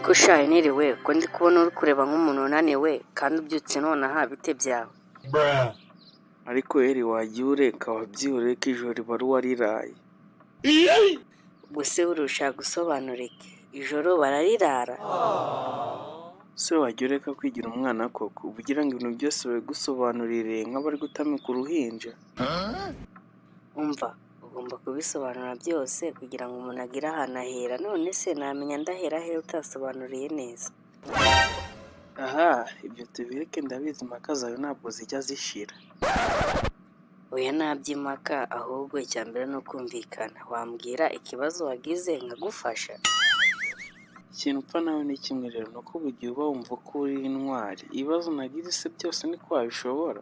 Niko sha niriwe ko ndi kubona uri kureba nk'umuntu unaniwe kandi ubyutse nonaha, bite byawe? Ariko eri wagiye ureka, wabyihoreye ko ijoro riba wariraye. Ubwo se buriya ushaka gusobanura iki? Ijoro bararirara? Se wajya ureka kwigira umwana koko? Uba ugira ngo ibintu byose babigusobanurire nk'abari gutamika uruhinja. Umva, ugomba kubisobanura byose kugira ngo umuntu agire ahantu ahera. None se namenya ndahera he utasobanuriye neza? Aha, ibyo tubireke, ndabizi impaka zawe ntabwo zijya zishira. Oya, ntaby'impaka, ahubwo icya mbere ni ukumvikana. Wambwira ikibazo wagize nkagufasha. Ikintu upfa nawe ni kimwe rero, ni uko buri gihe uba wumva ko uri intwari. Ibibazo nagize se byose niko wabishobora?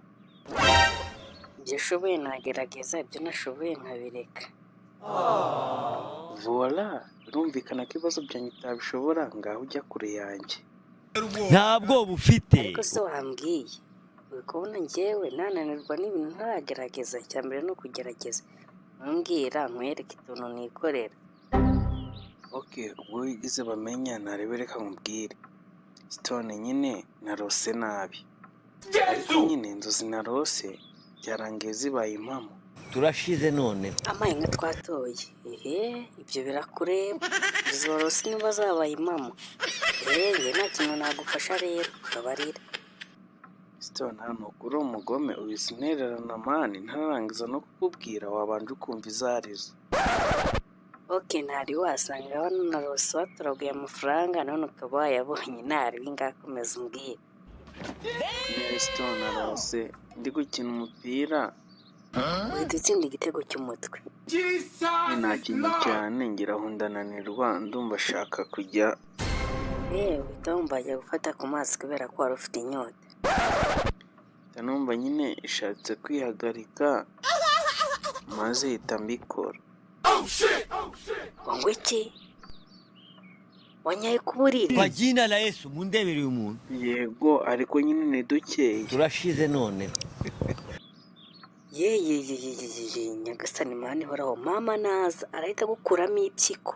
Ibyo ushoboye nagerageza, ibyo nashoboye nkabireka. Voila, birumvikana ko ibibazo byanjye utabishobora. Ngaho ujya kure yanjye. Nta bwoba ufite. Ariko se wambwiye, uri kubona njyewe nananirwa n'ibintu ntaragerageza? Icya mbere ni ukugerageza. Ntumbwira nkwereke utuntu nikorera. Ok, ubwo wigize bamenya, narebe, reka nkubwire. Stone, nyine narose nabi, ariko nyine inzozi narose byarangiye zibaye impamo. Turashize none. Amaye nka twatoye! Ehe, ibyo birakureba, izo warose niba zabaye impamo. Eee, njye nta kintu nagufasha rero, babarira. Stone, hano uri umugome, uhise untererana man ntararangiza no kukubwira. Wabanje ukumva izo arizo. Ok, ntari wasanga wanarose watoraguye amafaranga none ukaba wayabonye. Ntari ngakomeza umbwire. Nyine Stone, narose ndi gukina umupira. Uhita utsinda igitego cy'umutwe? Nakinnye cyane ngira aho ndananirwa, ndumva ashaka kujya. Yewe, uhita wumva wajya gufata ku mazi kubera ko wari ufite inyota. Mpita numva nyine ishatse kwihagarika, maze hita mbikora. Ngo iki? Wanyaye ku buriri? Kwa jina la Yesu, mundebere uyu muntu. Yego, ariko nyine ni dukeya. Turashize none. Ye ye ye ye ye ye ye, Nyagasani Mana ihoraho, mama naza arahita agukuramo impyiko.